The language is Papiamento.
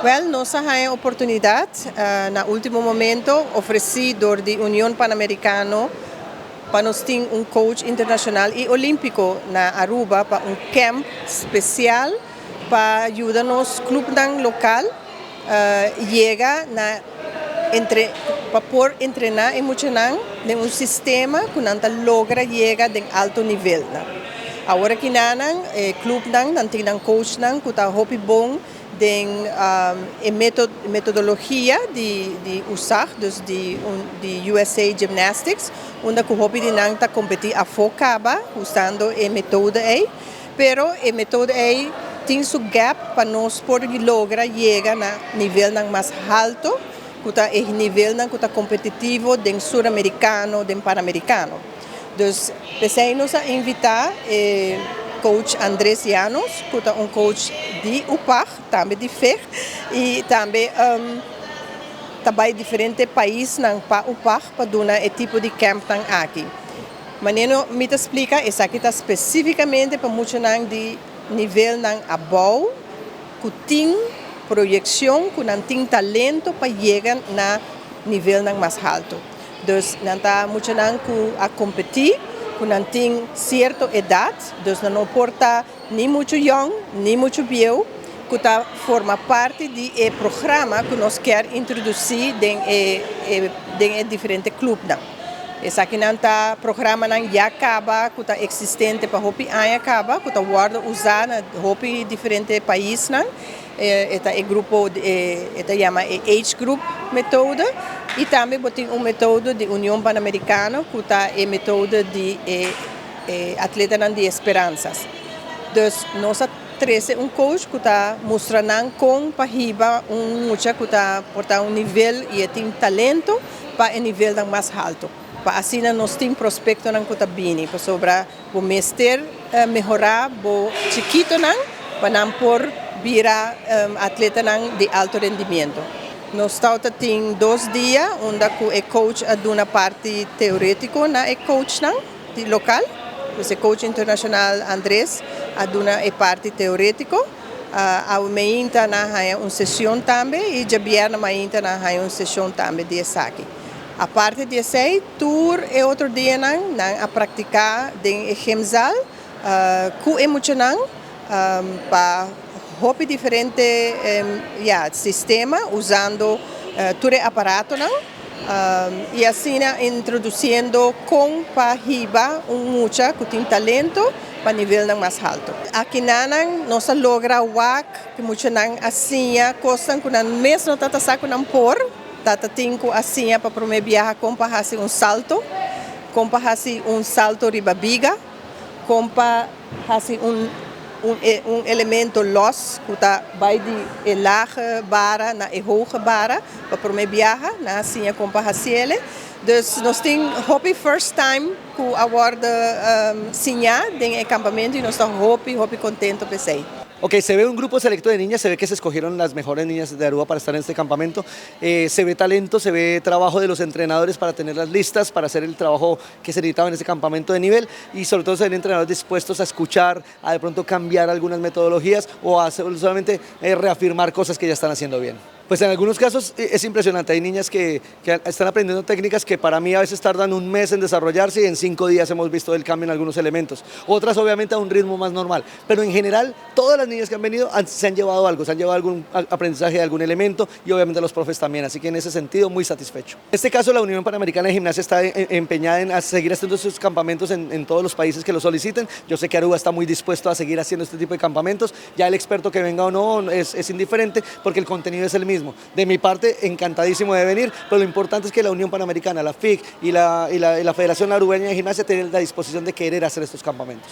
Wel, nos a haya oportunidad na ultimo momento ofreci door di Union Panamericano pa nos tin un coach internacional y olimpico na Aruba pa un camp special pa yuda nos clubnan local yega na entre pa por entrena e muchanan den un sistema cu nan ta logra yega den alto nivel. Awor aki nan clubnan nan tin nan coachnan cu ta hopi bon den e metodologia di USAG, dus di USA Gymnastics, unda cu hopi di nan ta competi afo caba usando e metodo ey, pero e metodo ey tin su gap pa nos por logra yega na nivelnan mas halto, cu ta e nivelnan cu ta competitivo den Suramericano, den Panamericano. Dus pesey nos a invita e coach Andres Llanos, cu ta un coach di UPAG, tambe di FIG, y tambe ta bay diferente paisnan pa UPAG pa duna e tipo di campnan aki. Manera mi ta splica, esaki ta specificamente pa muchanan di nivelnan abou, cu tin proyeccion, cu nan tin talento pa yega na nivelnan mas halto. Dus nan ta muchanan cu a competi, cu nan tin cierto edad, dus nan no por ta ni mucho young, ni mucho bieu, cu ta forma parti di e programa cu nos kier introduci den e diferente clubnan. Esakinan ta programanan ya caba, cu ta existente pa hopi aña caba, cu ta wordo usa na hopi diferente paisnan. E ta e grupo, e ta yama e age group methode y tambe bo tin un metodo di Union Panamericano cu ta e metodo di e atletanan di Esperanzas. Dus nos a trece un coach cu ta mustra nan con pa hiba un mucha cu ta por ta un nivel y tin talento pa e nivelnan mas halto. Pa asina nos tin prospectonan cu ta bini pasobra bo mester mehora bo chikitonan pa nan por bira atletanan di alto rendimento. Nos tin 2 dia unda cu e coach a duna parti teoretico na e coachnan di local. Dus e coach internacional Andres a duna e parti teoretico. Awe mainta nan a haya un sesion tambe y diabierna mainta nan a haya un sesion tambe di esaki. Aparte di esey, tur e otro dianan nan a practica den e gymzaal cu e muchanan pa hopi diferente ja, sistema usando tur e aparatonan y asina introduciendo con pa hiba un mucha cu tin talento pa nivelnan mas halto. Akinan nos a logra wak cu muchanan a siña cosnan cu nan mes no tabata sa cu nan por, tabata tin cu a siña pa prome biaha con pa haci un salto, con pa haci un salto riba biga, con pa haci un elemento los cu ta bay di e lage bara na e hoge bara pa prome biaha nan a siña con pa haci'e. Dus nos tin hopi first time cu a wordo siña den e campamento y nos ta hopi hopi contento p'esey. Ok, se ve un grupo selecto de niñas, se ve que se escogieron las mejores niñas de Aruba para estar en este campamento. Se ve talento, se ve trabajo de los entrenadores para tenerlas listas, para hacer el trabajo que se necesitaba en ese campamento de nivel y sobre todo se ven entrenadores dispuestos a escuchar, a de pronto cambiar algunas metodologías o a solamente reafirmar cosas que ya están haciendo bien. Pues en algunos casos es impresionante, hay niñas que están aprendiendo técnicas que para mí a veces tardan un mes en desarrollarse y en 5 días hemos visto el cambio en algunos elementos. Otras obviamente a un ritmo más normal, pero en general todas las niñas que han venido se han llevado algo, se han llevado algún aprendizaje de algún elemento y obviamente los profes también, así que en ese sentido muy satisfecho. En este caso, la Unión Panamericana de Gimnasia está empeñada en seguir haciendo sus campamentos en todos los países que lo soliciten. Yo sé que Aruba está muy dispuesto a seguir haciendo este tipo de campamentos. Ya el experto que venga o no es indiferente porque el contenido es el mismo. De mi parte, encantadísimo de venir, pero lo importante es que la Unión Panamericana, la FIG y la Federación Arubeña de Gimnasia tienen la disposición de querer hacer estos campamentos.